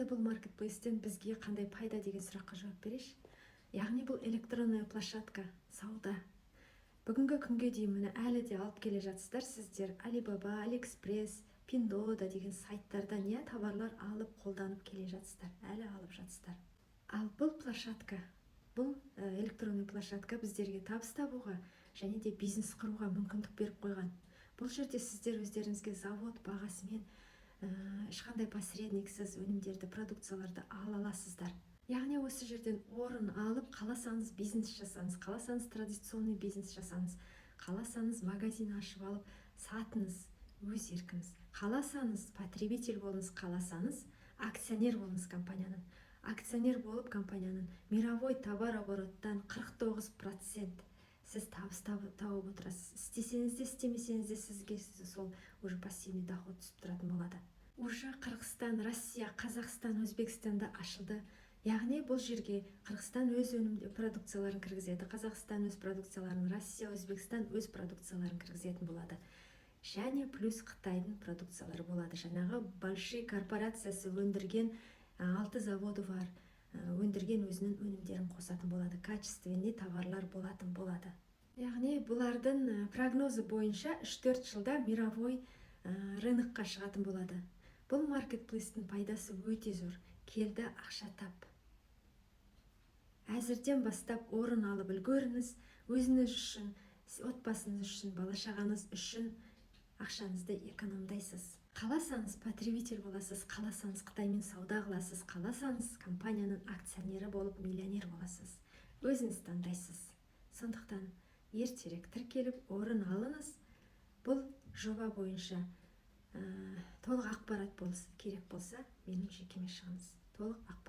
Енді бұл маркетплейстен бізге қандай пайда деген сұраққа жауап берейінші. Яғни бұл электронная площадка сауда. Бүгінгі күнге дейін, міне, әлі де алып келе жатсыздар сіздер Алибаба, Алиэкспресс, Пиндода деген сайттардан, иә, товарлар алып, қолданып келе жатсыздар, әлі алып жатсыздар. Ал бұл площадка, бұл электронный площадка біздерге табыс табуға және де бизнес құруға мүмкіндік беріп қойған. Бұл жерде сіздер өздеріңізге завод бағасымен, ешқандай посредниксіз өнімдерді, продукцияларды ала аласыздар. Яғни осы жерден орын алып, қаласаңыз, бизнес жасаңыз, қаласаңыз, традиционный бизнес жасаңыз, қаласаңыз, магазин ашып алып сатыңыз, өз еркіңіз. Қаласаңыз, потребитель болыңыз, қаласаңыз, акционер болыңыз. Компанияның акционер болып, компанияның мировой товарообороттан 49% сіз табыс тауып отырасыз. Істесеңіз де, істемесеңіз де, сізге сол уже пассивный доход түсіп тұратын болады. Уже Қырғызстан, Россия, Қазақстан, Өзбекстанда ашылды. Яғни бұл жерге Қырғызстан өз өнім продукцияларын кіргізеді, Қазақстан өз продукцияларын, Россия, Өзбекстан өз продукцияларын кіргізетін болады және плюс Қытайдың продукциялары болады. Жаңағы большие корпорациясы өндірген, алты заводы бар, өндірген өзінің өнімдерін қосатын болады, качественный товарлар болатын болады. Яғни бұлардың прогнозы бойынша 3-4 жылда мировой рынокқа шығатын болады. Бұл маркетплейстің пайдасы өте зор. Келді, ақша тап. Әзірден бастап орын алып үлгеріңіз. Өзіңіз үшін, отбасыңыз үшін, бала шағаңыз үшін ақшаңызды экономдайсыз. Қаласаңыз, потребитель боласыз, қаласаңыз, Қытаймен сауда қыласыз, қаласаңыз, компанияның акционері болып миллионер боласыз. Өзіңіз таңдайсыз. Сондықтан ертерек тіркеліп, орын алыңыз. Бұл жоба бойынша толық ақпарат болса, керек болса, менің жекеме шығыңыз. Толық ақпарат.